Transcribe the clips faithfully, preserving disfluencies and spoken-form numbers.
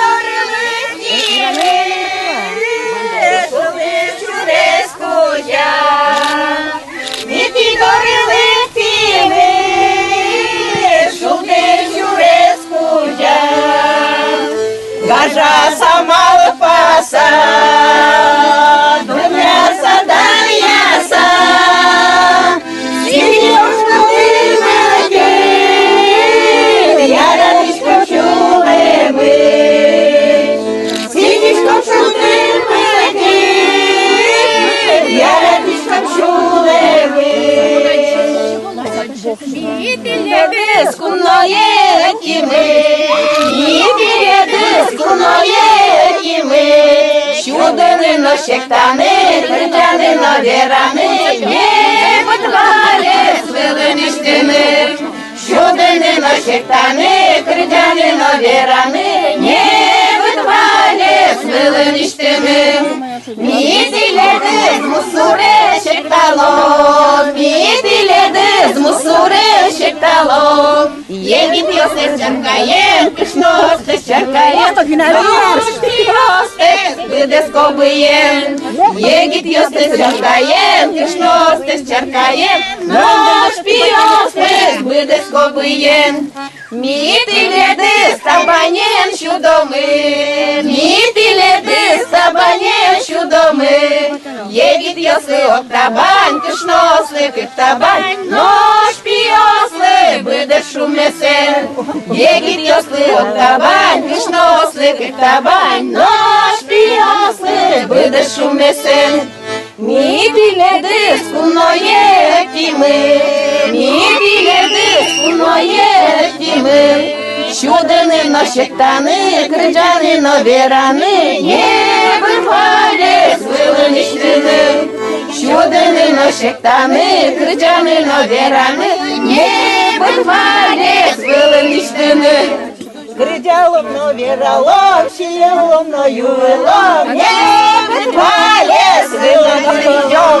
доры лыктӥмы, шудэ сюрес кузя. Ми тӥ доры лыктӥмы, шудэ сюрес кузя. Гажаса, малпаса, дунъяса, данъяса, сӥзиськом шудыны, яратӥськом сюлэмы. Сӥзиськом шудыны, яратӥськом сюлэмы. Ми тӥледыз куное ӧтимы, ми тӥледыз куное ӧтимы. Сюдыны но сектаны, кырӟаны но вераны, небыт валес вылын ыстыны. Сюдыны но сектаны, кырӟаны но вераны, небыт валес вылын ыстыны. Ми тӥледыз мусоре секталом, ми тӥледыз мусоре секталом. Егитъёстэс чаркаем, кышноостэс чаркаем, нош пиостэс быдэс кобыен. Егитъёстэс чаркаем, кышноостэс чаркаем, нош пиостэс быдэс кобыен. Ми тӥледыз табанен сюдомы, ми тӥледыз табанен сюдомы. Егитъёслы ог табань, кышноослы кык табань, нош пиослы быдэс шумесэн. Егитъёслы ог табань, кышноослы кык табань, нош пиослы быдэс шумесэн. Ми тӥледыз куное ӧтимы, ми тӥледыз куное ӧтимы. Сюдыны но сектаны, кырӟаны но вераны, небыт валес вылын ыстыны. Сюдыны но сектаны, кырӟаны но вераны, небыт валес вылын ыстыны. Кырӟалом но вералом, сиылом но юылом, небыт валес вылын ыстом.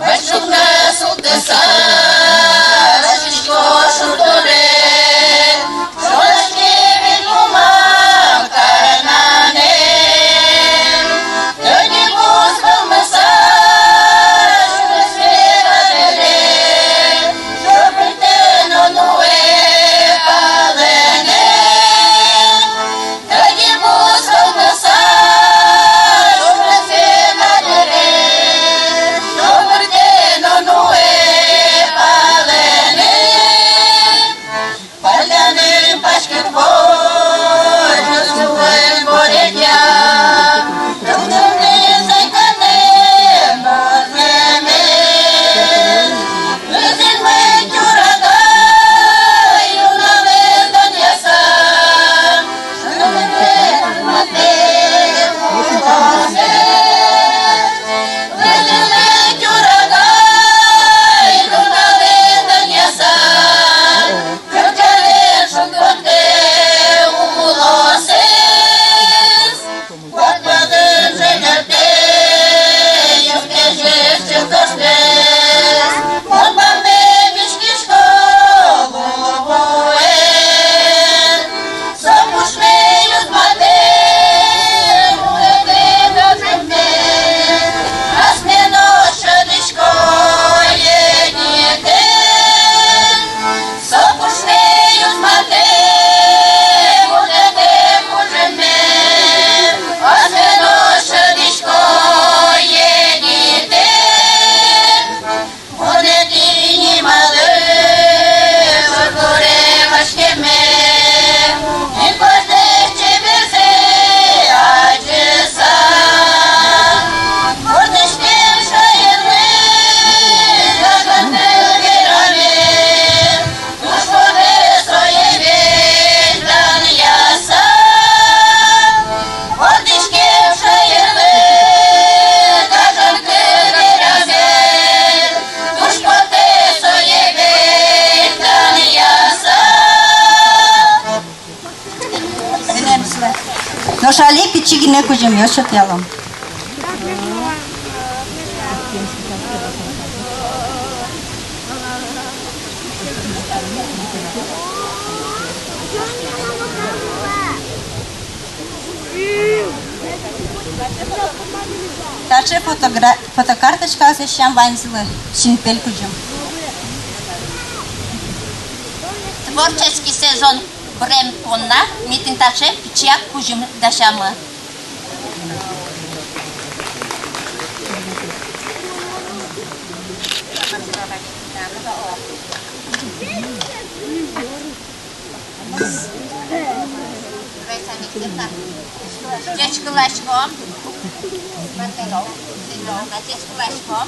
Вазь чунгаз султыса, сӥзисько шур дуре, шорашке вить лумак карнанэ. Тӧдьы бус пӧлмыса, шунысвет адӟиде, шобыртэ но нуэ палэнэ. Тӧдьы бус пӧлмыса, шунысвет адӟиде, шобыртэ но нуэ палэнэ. Палляны паськыт возьмаз, сюлэм боредъя, тылдымды сайканы муртмеме. Узырмы тюрага юналэ данъяса, шуныт матэ улосэ. Узырмы тюрага юналэ данъяса, кырӟалэ шумпоттэ улосэз. Куат палын ӝегатэ юрттэт чылкыштэс, мон бамме виськисько лулбуэ. Со пушме юзматэ мукетэ гажемме, асме но шӧдӥсько егитэ. Со пушме юзматэ мукетэ гажемме, асме но шӧдӥсько егитэ. Вунэтӥ нималы шур дуре васькеме, ик куаштэс чеберзэ адӟыса. Вордӥськем шаерлы гажан кыл вераме, туж потэ сое весь данъяса. Вордӥськем шаерлы гажан кыл вераме, туж потэ сое весь данъяса. Нош али пичи гинэ кузьымъёс сётъялом. Таӵе фотогра-, фотокарточкаос лэсьтӥм ваньзылы, синпель кузьым. Творческий сезон бырем понна ми тӥни таӵе пичияк кузьым дасямы. Ӟечкыласьком. Ӟечкыласьком. Ӟечкыласьком.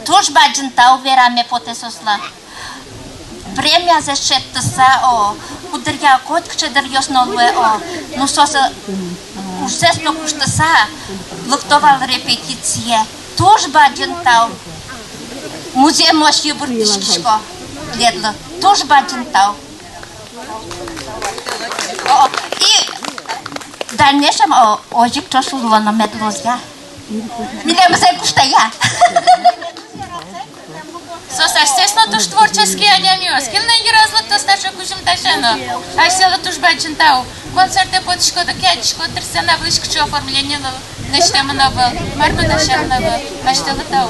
Туж бадӟым тау вераме потэ соослы. Премиязэс шедьтыса, о, куддыръя котькыӵе дыръёс но луэ, о, ну, соос, э, ужзэс но куштыса, лыкто вал репетицие. Туж бадӟым тау. Музъем озьы йыбырттӥськисько тӥледлы. Туж бадӟым тау. О, и в дальнейшем, о, озьы ик ӵош улоно мед луоз, я. Милемыз эн куштэ, я. Соос асьсэос но туж творческий адямиос. Кинлэн йыраз лыктоз таӵе кузьым дасяны? Асьсэлы туж бадӟым тау. Концертэ потӥськоды ке, адӟиськод дыр, сцена вылысь кыӵе оформление но лэсьтэмын ӧвӧл, мар но дасямын ӧвӧл. Асьсэлы тау.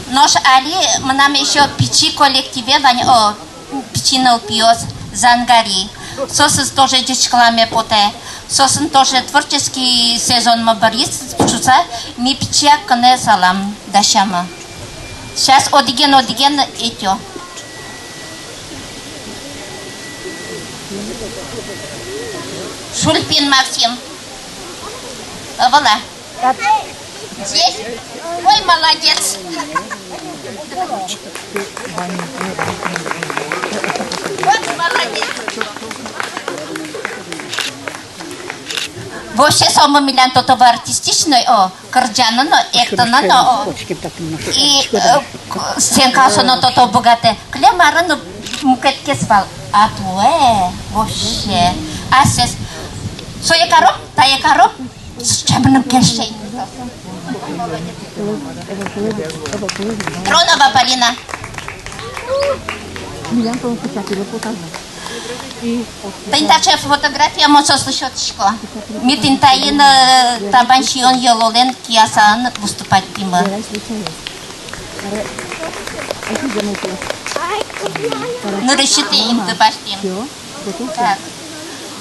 Нош али мынам ещё пичи коллективе вань, о, пичи нылпиос, «Зангари». Соосыз тоже ӟечкыламе потэ. Соосын тоже творческий сезонмы быриз шуыса, ми пичияк гинэ салам дасямы. Сейчас одӥген-одӥген ӧтё. Шульпин Максим. Ӧвӧл-а? Здесь? Ой, молодец. Вот молодец. Вообще сомы милям тото артистичной, о, кырӟаны но, эктыны но, о. И, э, к-, сценкаосы но тото быгатэ. Кылем арын но мукетгес вал. А туэ вообще. Асьсэос сое каром, тае каром. Сыӵе мыным кельше. Дронова Полина. Тӥни таӵе фотография, мон соослы сётӥсько. Ми тӥни таин, э, табань сиён-йылолэн киясаын выступать каримы. Нырысетӥ инты басьтӥм. Так.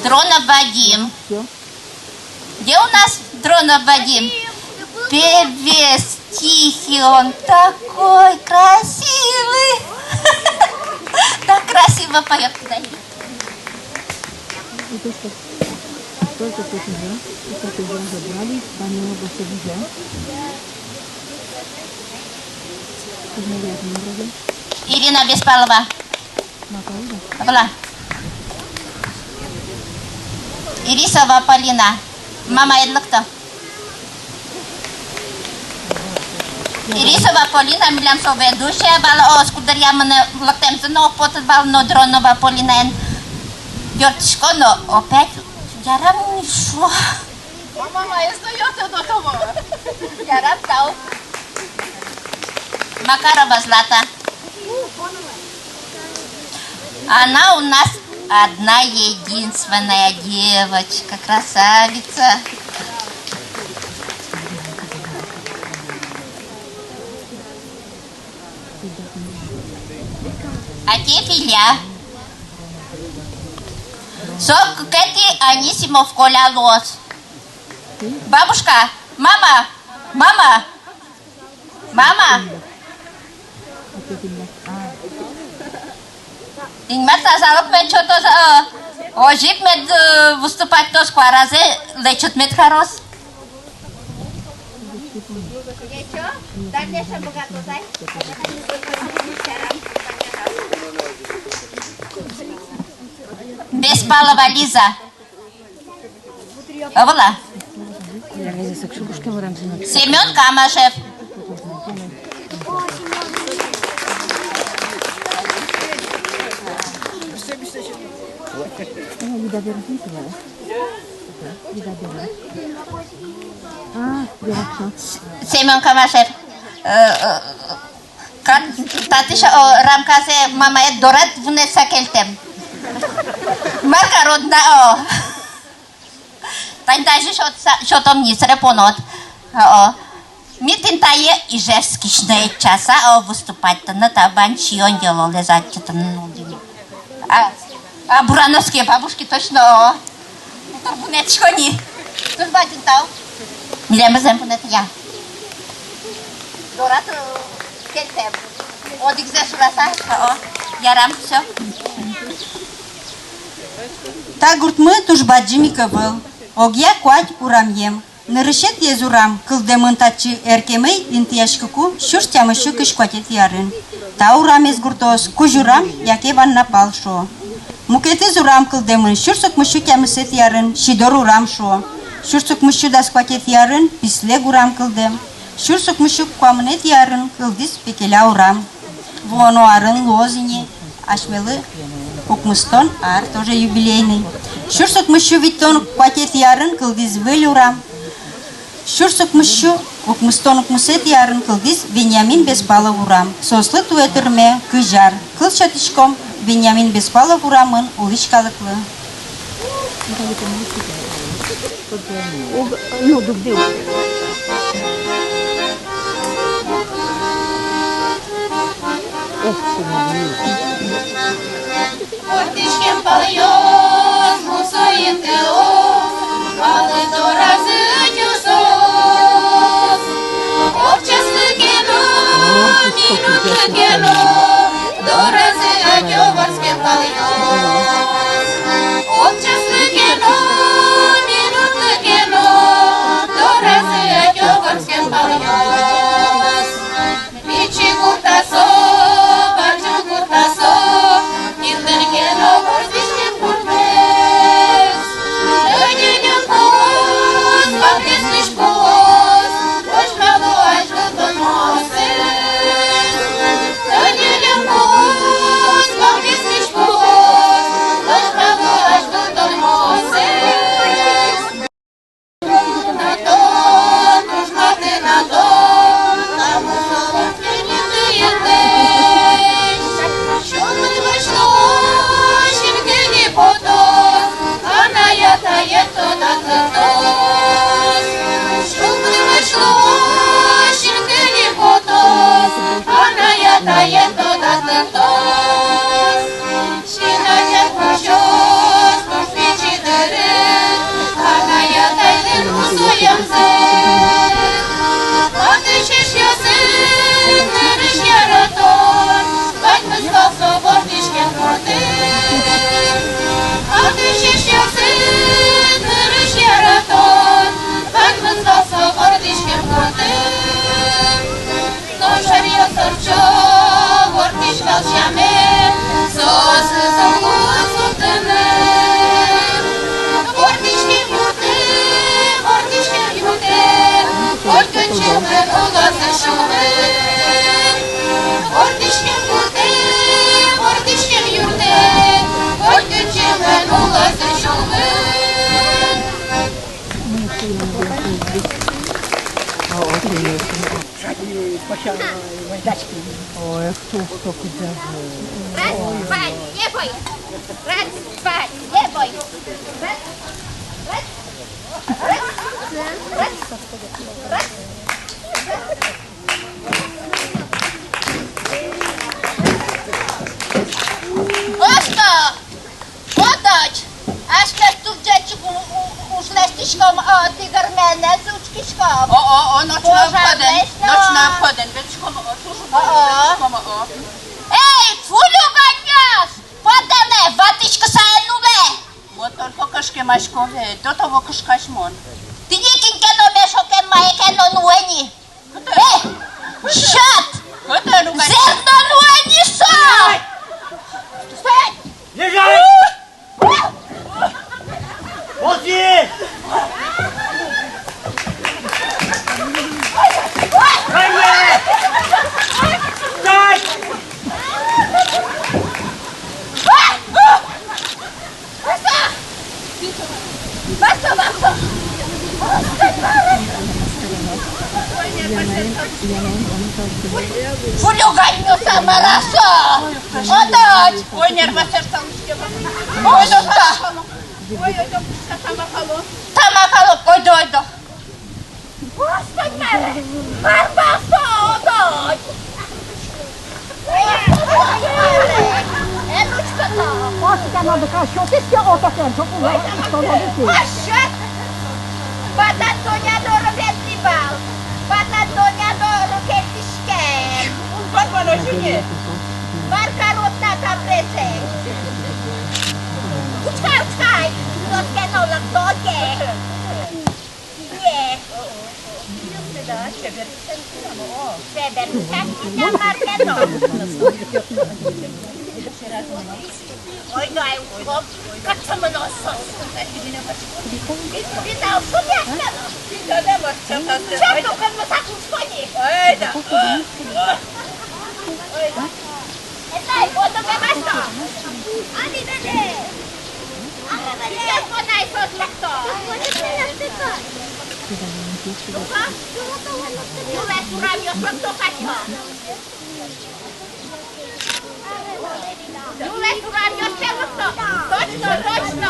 Дронов Вадим. Где у нас Дронов Вадим? Певец, тихий он такой, красивый. Так красиво поёт, да. Ирина Беспалова. Вала. Ирисова Полина. Мамаед лыкты. Ирисова Полина милям со ведущая вал, о, скудыръя мынэ, лыктэмзы но уг поты вал, но Дронова Полинаен ёртӥсько но, опять ярам ни шуо. Мамаез но ёртэ до того. Ярам, тау. Макарова Злата. Она у нас одна единственная девочка, красавица. А те Филя. Со кыкетӥ Анисимов Коля луоз. Бабушка, мама, мама. Мама! Инмар тазалык мед сётоз, э, озьы ик мед, э, выступать кароз, куаразэ лэчыт мед кароз. Беспалова Лиза. Ӧвӧл-а? Семён Камашев. Семён Камашев. Э, э, Кат-, татысь, о, рамказэ мамаед дорад вунэтса кельтэм. Мар карод на, о. Тань тазьы сётса-, сётом ни, сыре понод. О, о. Ми тӥни тае Ижевскысь но ӧтчаса, о, выступать карыны, табань сиён-йылолэз адӟытыны нуллӥмы. А, а Бурановские бабушки точно, о. Вунэтӥсько ни. Туж бадӟым тау. Милемыз эн вунэтъя. Дорад, э, кельтэм. Одӥгзэ шураса, о, ярам, всё. Та гуртмы туж бадӟым ик ӧвӧл. Огъя куать урамъем. Нырысетӥез урам кылдэмын татчы эркемей интыяськыку сюрс тямыссю кызь куатетӥ арын. Та урамез гуртоос Кузь урам яке Ванна пал шуо. Мукетыз урам кылдэмын сюрс укмыссю тямысэтӥ арын Сидор урам шуо. Сюрс укмыссю дас куатетӥ арын Пислег урам кылдэм. Сюрс укмыссю куамынэтӥ арын кылдӥз Пекеля урам. Вуоно арын луоз ини асьмелы укмыстон ар, тоже юбилейный. Сюрс укмыссю витьтон куатетӥ арын кылдӥз Выль урам. Сюрс укмыссю укмыстон укмысэтӥ арын кылдӥз Вениамин Беспалов урам. Соослы туэ тырме кызь ар. Кыл сётӥськом Вениамин Беспалов урамын улӥсь калыклы. Ортчиськем палъёс, мусо интыос, палы доразы ӧтё соос. Ог часлы ке но, минутлы ке но, доразы ӧтё вордскем палъёс. Ог часлы ке но, минутлы ке но, доразы ӧтё вордскем палъёс. Пичи гуртасо, бадӟым гуртасо, кинлэн ке но вордӥськем гуртэз. Тӧдьы ньылпуос, Ой, кто, кто, куда же. Раз, два, не бой. Раз, два, не бой. Раз, раз, раз, раз, раз. Оскы! Отысь! Аскес тубӟечик у-, у-, уж лэсьтӥськом, о, тӥгырмес учкиськом. О, о, о, ночной входын, ночной входын ветлӥськом, о, туж умой ветлӥськом, о. Эй, фулюганъёс! Потэмэ, ватӥськыса эн улэ! Вот только кышкемасько ведь, до того кышкась мон. Тӥни кин ке но мешокен, маекен но нуэ ни. Э, счёт! Зэм но нуэ ни со! Лежать! Молчи! Ранее! Встать! Фулюганъёс, а мар-а со? Отысь! Ой, нерватэм сэртэ учке. Ой, да. Ой, ой, да, тамакало. Тамакало, ойдо, ойдо. Господи, мар-а со отысь? Эн учкы но. Ой, там надо кашо, ты все отокен, что куда, что надо ты. Кашо! Батат Доня доры ветлӥ вал. Батат Доня доры кельтӥське. Ун пак вал озьы ке. Мар карод на табере? Учкы, учкы. Носке но лыкто ке. Е. Чебер. Чебер. Мар ке но. Ой, дай, ой, как-то мы нос. Витал, что я сказал? Чё, только мы так уж ходим? Ой, да. Ой, да. Точно, точно.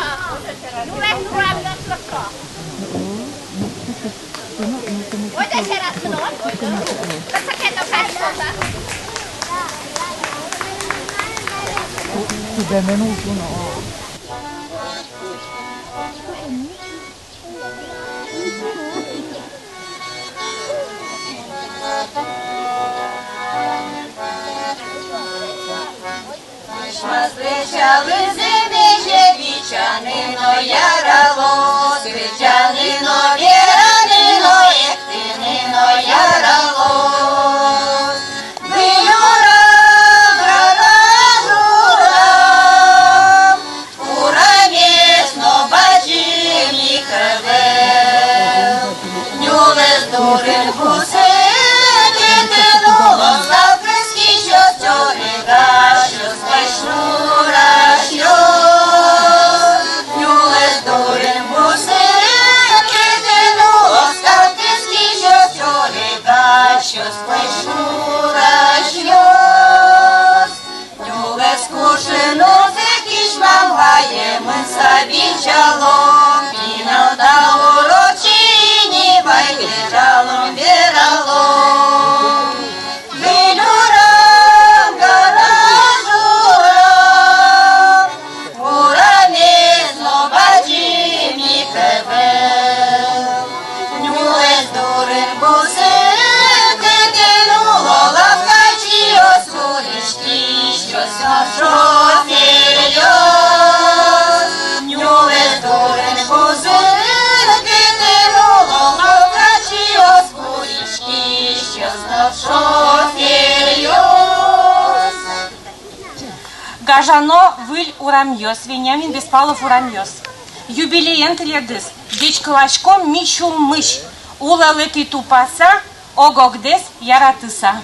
Кышмас песялы зэмзэ бичаны но яралоз, бичаны но, вераны но, эктыны но яралоз. Выль урам, гараж урам, урамез но бадӟым ик ӧвӧл. Нюлэс дурын бусы кытын уло, скал кыскисьёс, чорыгасьёс, пӧйшурасьёс. Нюлэс дурын бусы кытын уло, скал кыскисьёс, чорыгасьёс, пӧйшурасьёс. Нюлэс куашын озьы кисьмам ваемын, сабинчалом, пинал та урод сиыны вай, вералом, вералом. Выль урам, гараж урам, урамез но бадӟым ик ӧвӧл. Нюлэс дурын бусы кытын уло, лавкачиос, куриськисьёс но шофёръёс. Нюлэс дурын бусы кытын уло, лавкачиос, куриськисьёс но шофёръёс. Гажано выль урамъёс, Вениамин Беспалов урамъёс. Юбилеен тӥледыз ӟечкыласьком ми сюлмысь, улэлы тӥ тупаса, ог-огдэс яратыса.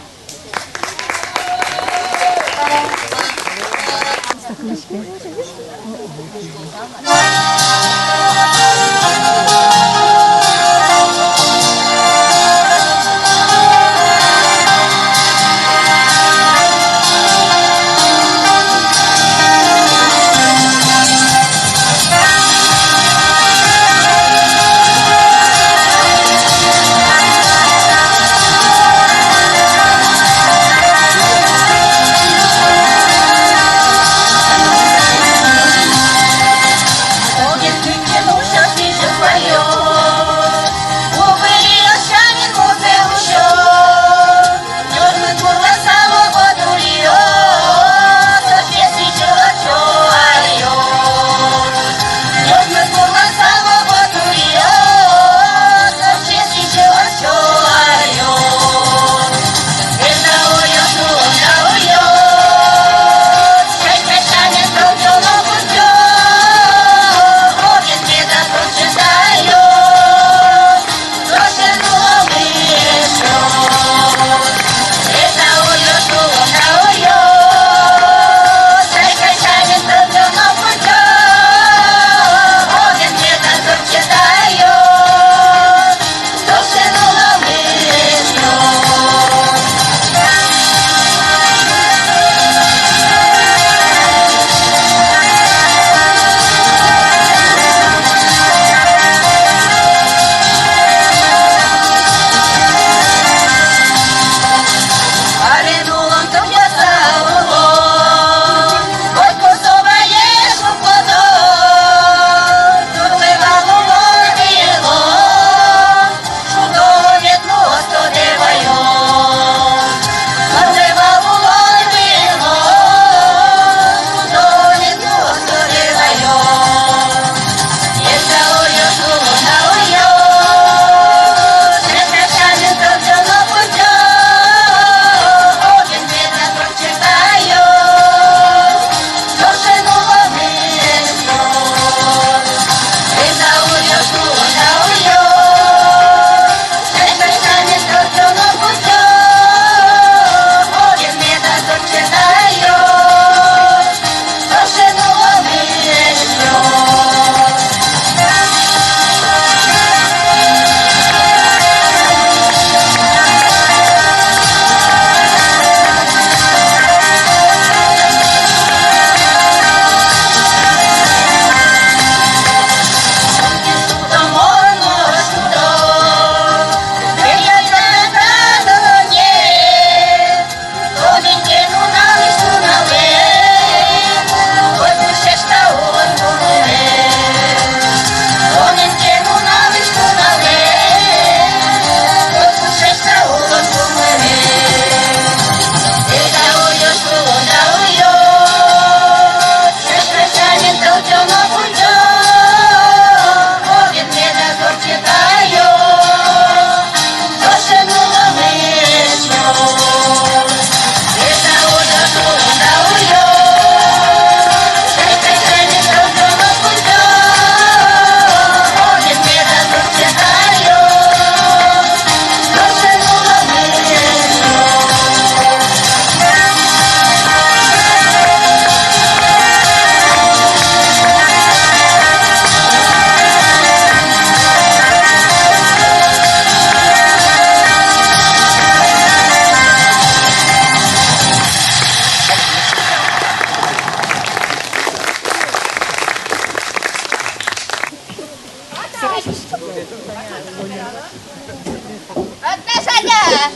Я,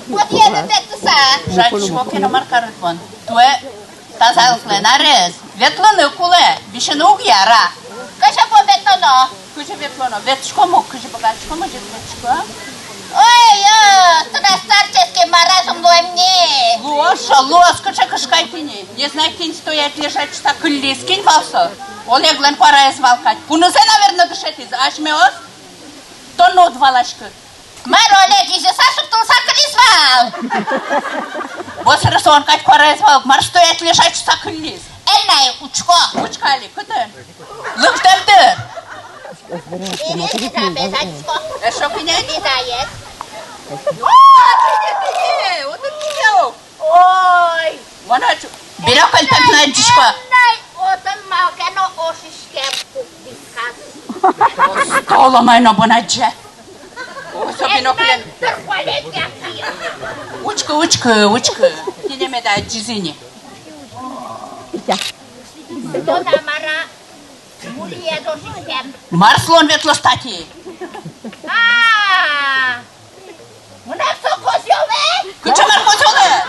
вот я петыса. Жаль, чего кена маркарыт вон. Туэ тазалыклэн арез. Ветлыны кулэ, висьыны уг яра. Кыӵе бон ветлоно? Кызьы ветлоно? Ветлӥськом ук, кызьы быгатӥськом, озьы ик ветлӥськом. Ой, ё, тынад старческий маразм луэм ни. Луоз шо, луоз, кыӵе кышкай тӥни. Не знаю, кин стоять лежачыса кыллиз, кин вал со. Олеглэн куараез вал кадь. Кунызэ, наверно, дышетӥз, асьмеос. Тон но уд валаськы. Мар, Олег изьыса шуптылса кылиз вал? Вот сыӵе со, он кадь куараез вал, мар стоять лежачыса кыллиз. Эн на ик учко. Учкы али, кытын? Лыктэм дыр. Эшшо кин-а? О, кин-а, кин-а? Отын кин-а? Ой. Вон ачим бинокль татын адӟисько. Отын малы ке но ошиськем кук висказ. Столом ай но бон адӟе. О, со биноклен. Учкы, учкы, учкы. Кинэ меда адӟиз ини. Со Тамара. Мар сылон ветлоз татӥ? А, мынам со козёлэ. Кыӵе мар козёлэ?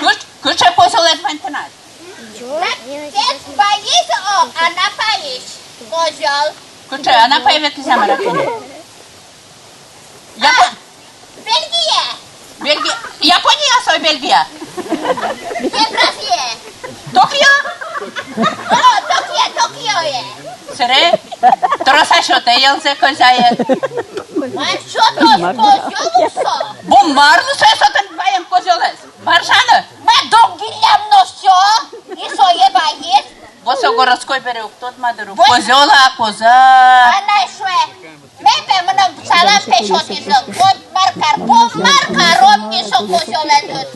Кыӵ-, кыӵе козёлэд вань тынад? Пек баиз, о, Анапаысь козёл. Кыӵе, Анапае ветлӥз-а, мар-а? Япо-, Бельгия. Бельгия. Япония со, Бельгия. Евразия. Токио. О, Токио, Токиое. Сэре трос-а сётэ йӧлзэ козяе? Мар сётоз, козёл ук со. Бон мар луысал со тынад баед козёлэз? Мар шуоно? Мар доггиллям но всё. И сое баиз. Бо со городской бере уг тодма дыр ук. Козёл-а, коза? Анай шуэ. Мепе мыным псалам пе сётӥзы, вот мар кар-, вот мар каром ни со козёлэныд.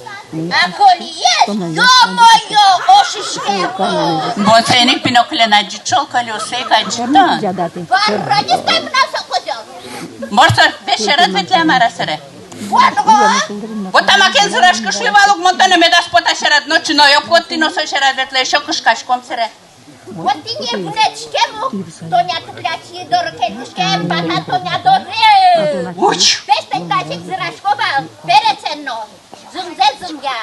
А кольыез, ё-моё, ошиське. Вот соин ик биноклен адӟид шуо, кольыосыз ик адӟид-а. Варраньыз тай мынам со козёл. Мар со, весь сьӧрад ветлэ-а, мар-а, сэре? Вот, вот. Вот тамакен зыраськы шуи вал ук, мон тонэ медаз пота сьӧрад, ночи но ӧй поты но со сьӧрад ветлэ, ещё кышкаськом сэре. Вот тӥни вунэтӥськем ук, Тоня тыблячи доры кельтӥськем, бата Тоня доры. Уч! Пестэн тазьы ик зырасько вал, перецен но. Зынзэ зынъя.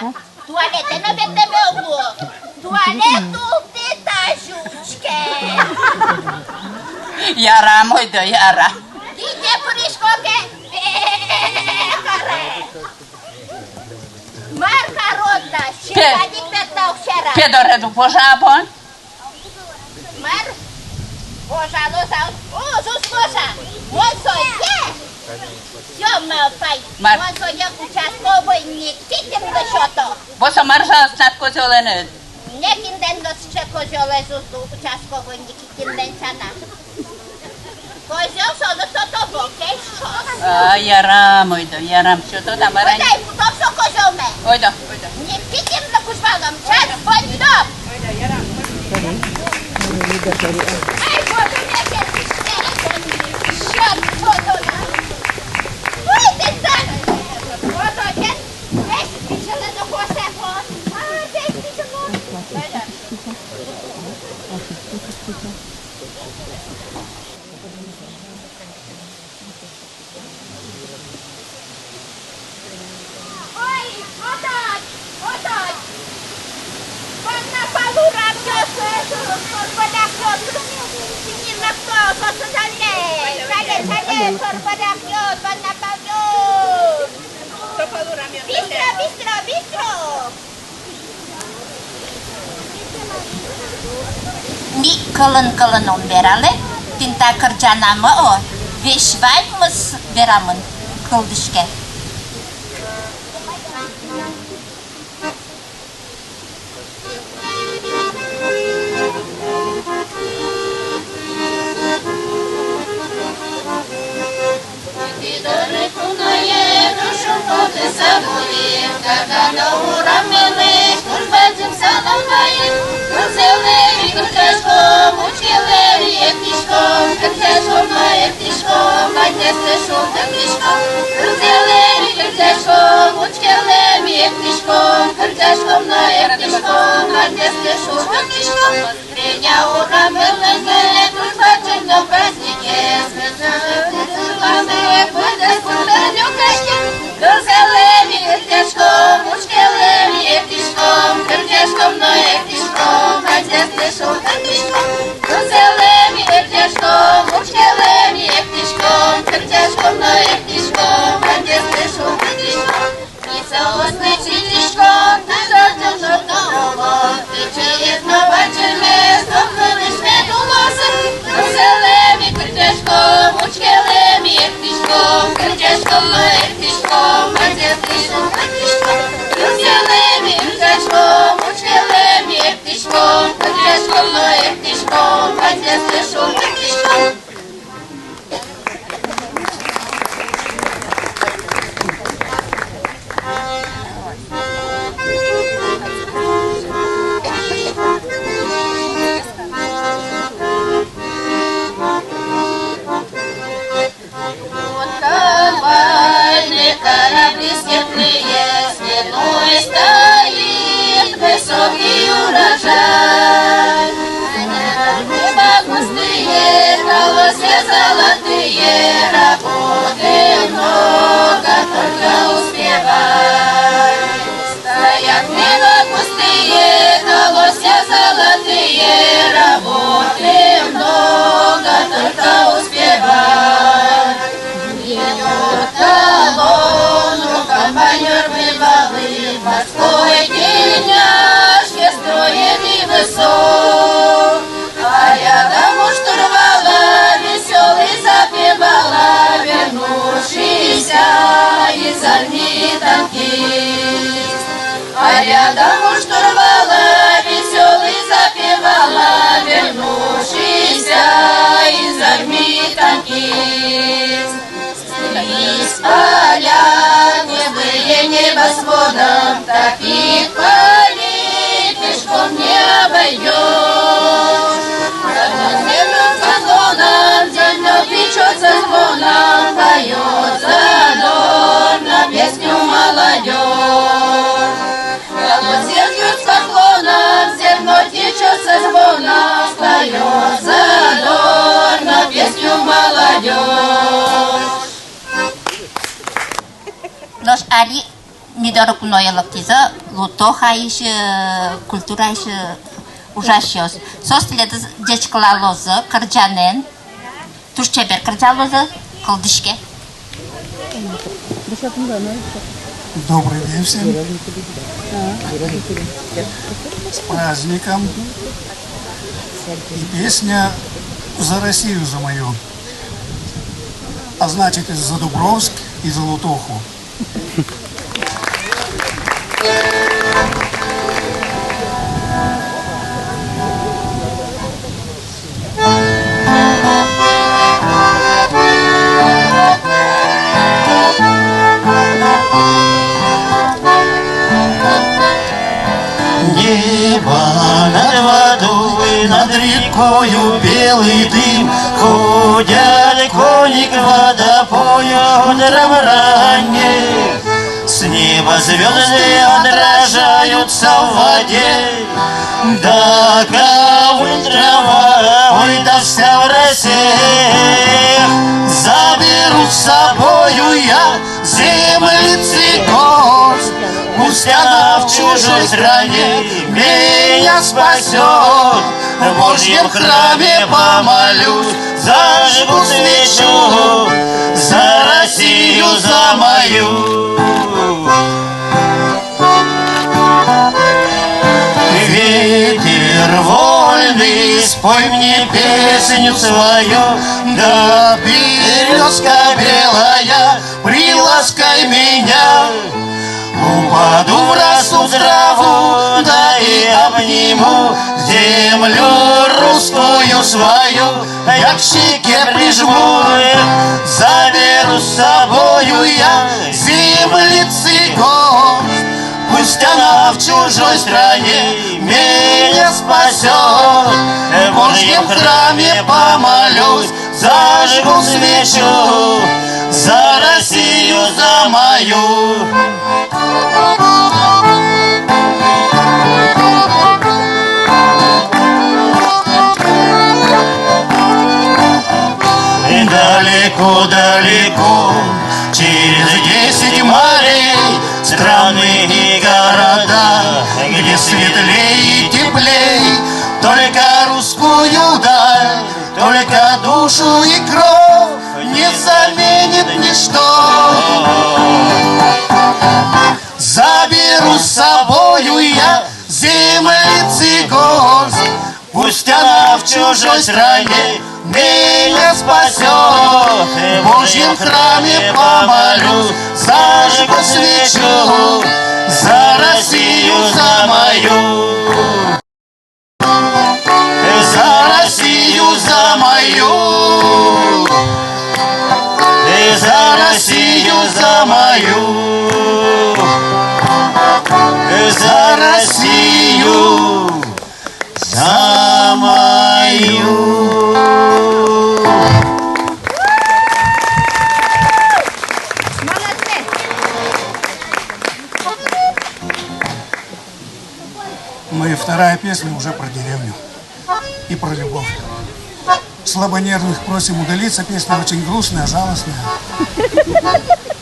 Туалетэ но ветлэме уг лу. Туалет ултӥ тазьы учке. Ярам, ойдо, ярам. Кытӥ пырисько ке, каре. Мар карод на, синпадик петнаук сьӧрад. Пе доред уг вожа-а бон? Мар? Вожалоз-а? О, зуз вожа. Мон сое. Сё, малпай. Мар? Мон сое участковой Никитинлы сёто. Бо со мар жалоз тынад козёлэныд? Некиндэн но сыӵе козёлэз уз лу, участковой Никитин. Кинлэн сяна? Козёл солы тото бокесь шуо. А, ярам, ойдо, ярам, сёто-а, мар-а. Ойдо, ай, кутом со козёлме. Ойдо, ойдо. Никитинлы кузьмалом, час поттом. Ойдо, ярам. Ай, вот он, я сейчас. Сёт, вот он. Ой, ты так. Вот он, я. Весь пичелэ но косэ вот. А, весь пичелэ. Ойдо. Ой, отад, отад! Вань на пал урамъёс, торбадакъёс, синмын но кто, соос зале, зале, зале, торбадакъёс, вань на палъёс. Быстро, быстро, быстро! Ми кылын-кылын ум вералэ, тӥни та кырӟанамы, о, весь ваньмыз верамын кылзӥське. Тӥ доры куное туж шумпотыса вуим, каргано ураммылэсь туж бадӟым салам ваем. Кылзэлэ ми, кырӟаськом, учкелэ ми, эктӥськом, кырӟаськом но эктӥськом, ваньдэс шулдыртӥськом. Кылзэлэ ми, кырӟаськом, учкелэ ми, эктӥськом, кырӟаськом но эктӥськом, ваньдэс шулдыртӥськом. Веня ураммылэн туж бадӟым но праздникез. Веня ураммылэн туж бадӟым но праздникез. Калвайны кара бискетлы, если ну и стоит высокий урожай. Хлеба густые, колосья золотые, работы много, только успевай. Стоят хлеба густые, колосья золотые, работы много, только успевай. Идёт колонну комбайнёр вывалы, морской тельняшке строит и высок. А рядом у штурвала весёлый запевала вернувшийся из армии танкист. А рядом у штурвала весёлый запевала вернувшийся из армии танкист. Из поля густые небосводом топит, палит, пешком не обойдёшь. Колосья бьёт поклоном, зерно течёт со звоном, поёт задорно песню молодёжь. Колосья бьёт поклоном, зерно течёт со звоном, поёт задорно песню молодёжь. Нош али ми доры куное лыктӥзы Лутохаысь, э, культураысь, э, ужасьёс. Соос тӥледыз ӟечкылалозы кырӟанэн. Туж чебер кырӟалозы, кылзӥське. Добрый день всем. С праздником. И песня «За Россию, за мою». А значит, и за Дубровск, и за Лутоху. Небо над водой, над рекою белый дым, ходят конник к водопою утром ранним. С неба звёзды отражаются в воде. Да ковыль трава, ой, да вся в росе. Заберу с собою я землицы горсть. Пусть она в чужой стране меня спасёт. В Божьем храме помолюсь, зажгу свечу за Россию, за мою. Ветер вольный, спой мне песню свою, да, берёзка белая, приласкай меня. Упаду в росу, в траву, да и обниму землю русскую свою, я к щеке прижму. Заберу с собою я землицы горсть. Пусть она в чужой стране меня спасёт. В Божьем храме помолюсь, зажгу свечу за Россию, за мою. Далеко-далеко, через десять морей, страны и города, где светлей и теплей, только русскую даль, только душу и кровь не заменит ничто. Заберу с собою я землицы горсть, пусть она в чужой стране меня спасёт. В Божьем храме помолюсь, зажгу свечу за Россию, за мою. За Россию, За мою, за Россию, за мою, за Россию, за мою. Моя вторая песня уже про деревню и про любовь. Слабонервных просим удалиться, песня очень грустная, жалостная.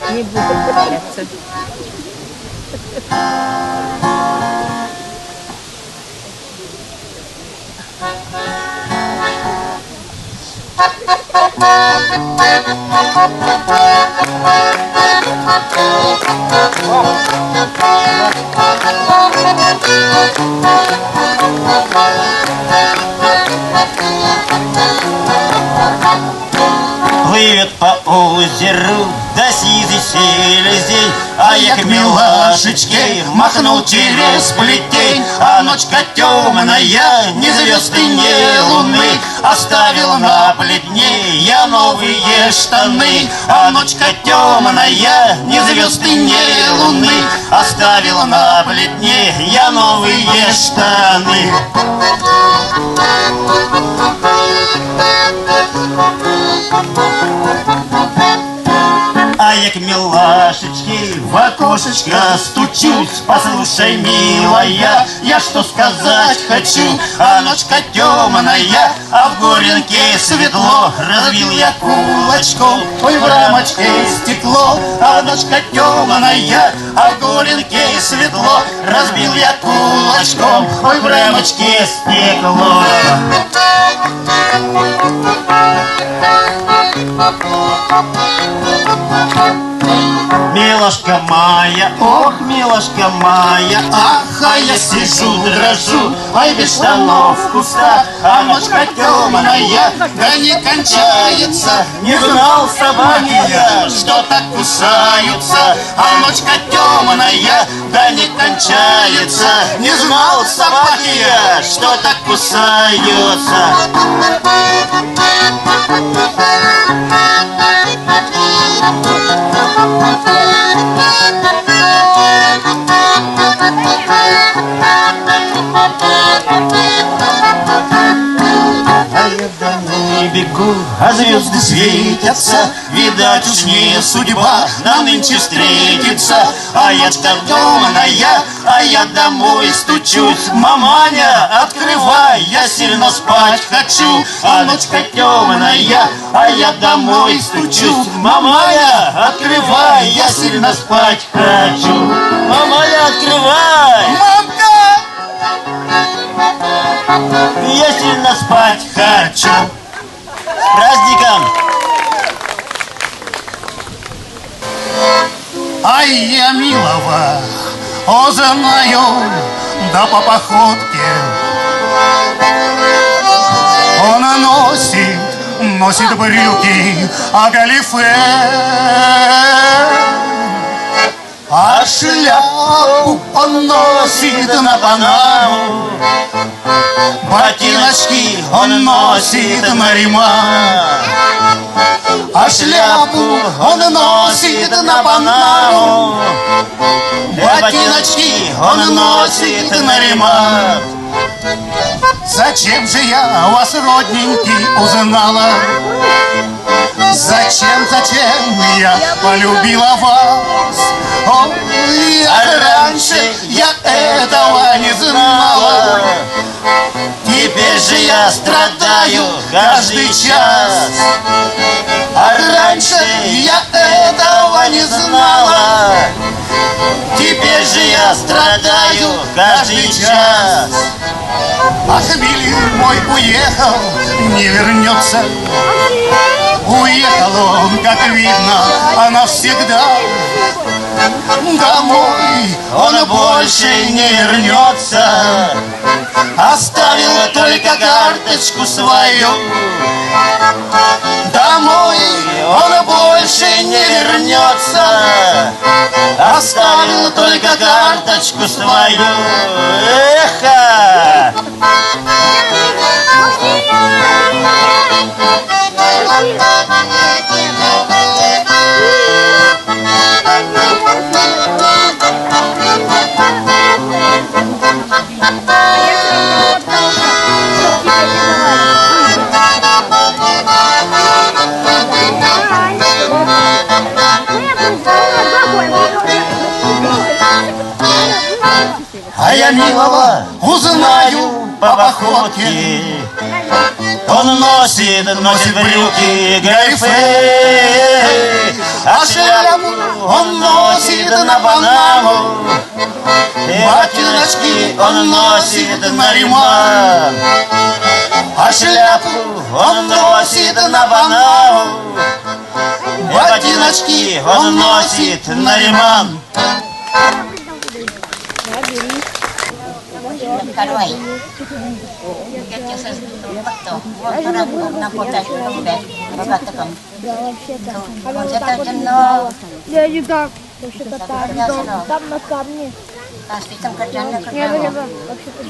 Не буду удивляться. Плывёт по озеру, да сизый селезень, а як милашечкей махнул через плетень. А ночка тёмная, ни звёзды, ни луны, оставил на плетне я новые штаны. А ночка тёмная, ни звёзды, ни луны, оставил на плетне я новые штаны. А я к милашечке в окошечко стучусь: «Послушай, милая, я что сказать хочу». А ночка тёмная, а в горенке светло. Разбил я кулачком, ой, в рамочке стекло. А ночка тёмная, а в горенке светло. Разбил я кулачком, ой, в рамочке стекло. Милашка моя, ох, милашка моя, ах, а я сижу, дрожу, ой, без штанов в кустах. А ночка тёмная, да не кончается. Не знал собаки я, что так кусаются. А ночка тёмная, да не кончается. Не знал собаки я, что так кусаются. А я домой бегу, а звёзды светятся. Видать, уж не судьба нам нынче встретиться. А я ночка тёмная, а я домой стучусь: «Маманя, открывай, я сильно спать хочу». А ночка тёмная, а я домой стучусь: «Маманя, открывай, я сильно спать хочу». Маманя, открывай! Мамка! Я сильно спать хочу. С праздником! Ай, я милого узнаю, да по походке. Он носит, носит брюки, а галифе. А шляпу он носит на панаму, ботиночки он носит на ремонт. А шляпу он носит на панаму, ботиночки он носит на ремонт. Зачем же я вас, родненький, узнала? Зачем, зачем я полюбила вас? О, я раньше, я этого не знала. Теперь же я страдаю каждый час. А раньше я этого не знала. Теперь же я страдаю каждый час. Ах, милый мой уехал, не вернётся. Уехал он, как видно, а навсегда. Домой он больше не вернётся. Оставил только карточку свою. Домой он больше не вернётся. Оставил только карточку свою. Эхо! А я милого узнаю по походке. Он носит, носит брюки галифе, а шляпу он носит на панаму. Ботиночки он носит на ремонт, а шляпу он носит на панаму. Ботиночки он носит на ремонт. Второй. Я не так. Вообще-то так, там на камне.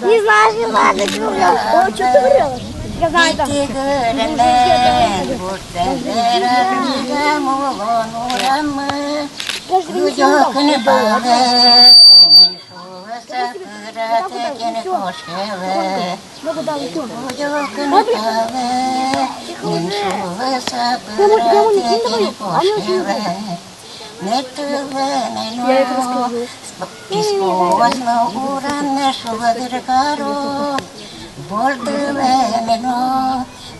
Не знаю, не знаю, чё ты врёшь. О, чё ты врёшь? Я знаю, да. Даже не знаю. Шуэ сапыратэ кин кошкелэ, кин кудӥз кыны калэ, кин шуэ сапыратэ кин кошкелэ. Мед тылэ мыно, писпуос но ураме шулдыр каро, вордылэ мыно,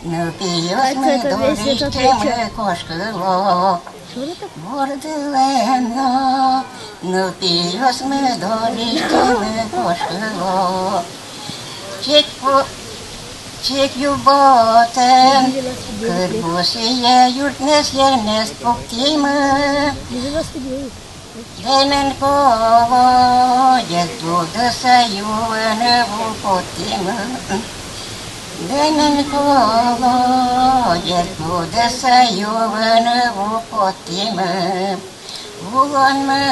нылпиосмы дорысьтымы кошкыло. Вордылэ мыно, нылпиосмы дорысьтымы кошкыло. Чик ку-, чик юботэм кырбусые юртмес-ермес пуктӥмы. Дэмен колодец будыса юыны ву поттӥмы. Дэмен колодец будыса юыны ву поттӥмы. Улонмы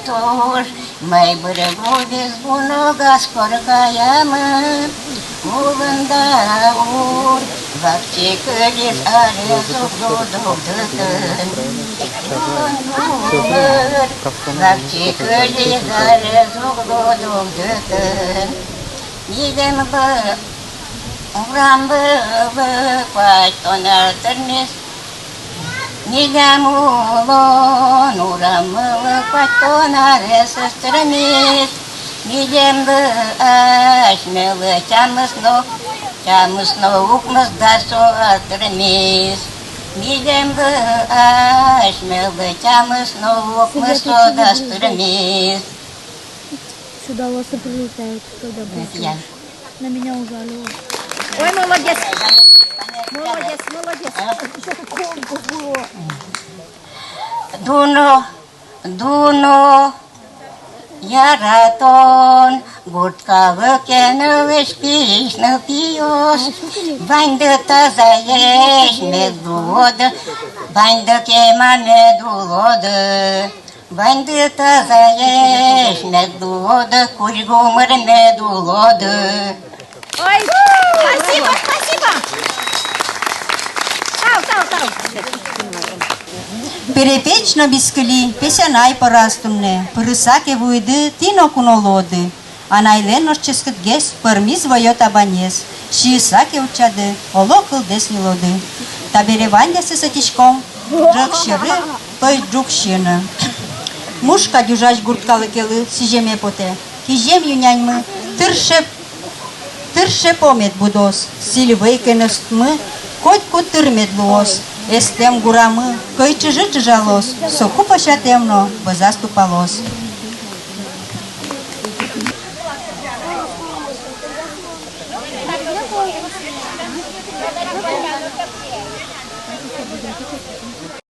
туж майбыр луиз, ву ногаз коркаямы. Улон даур вакчи кылиз, арез уг лу дугдытын. Улон даур вакчи кылиз, арез уг лу дугдытын. Милемлы урамлы куатьтон ар тырмиз. Милям улон урамлы куатьтон аресыз тырмиз. Милемлы асьмелы тямыс но, тямыс но укмыс дас ар тырмиз. Милемлы асьмелы тямыс но укмыс дас тырмиз. Сюда лосы прилетают, когда будут. На меня ужалило. Ой, молодец! Молодец, молодец! Что такое было? Дуно, дуно, яратон гурт калыке нылэсь пись нылпиос. Ваньды тазаесь мед луоды, ваньды кема мед улоды. Ваньды тазаесь мед луоды, кузь гумыр мед улоды. Ой, спасибо, спасибо. Тау, тау, тау. Перепеч но бискыли, песянай пӧраз туннэ, пырыса ке вуиды, тӥ но куно луоды. Анайлэн нош ческытгес пӧрмиз вӧё табанез, сиыса ке утчады, оло кылдэс ньылоды. Табере ваньзэ сӥзиськом ӝӧк сьӧры, пӧйдук сиыны. Мушка ӟужась гурт калыкелы сӥземе потэ. Кизем ю няньмы тырше, тырше по мед будоз, сӥль вӧй кенэстмы котьку тыр мед луоз. Эстэм гурамы кӧй чыжы чыжалоз, соку пӧсятэм но вӧзаз тупалоз.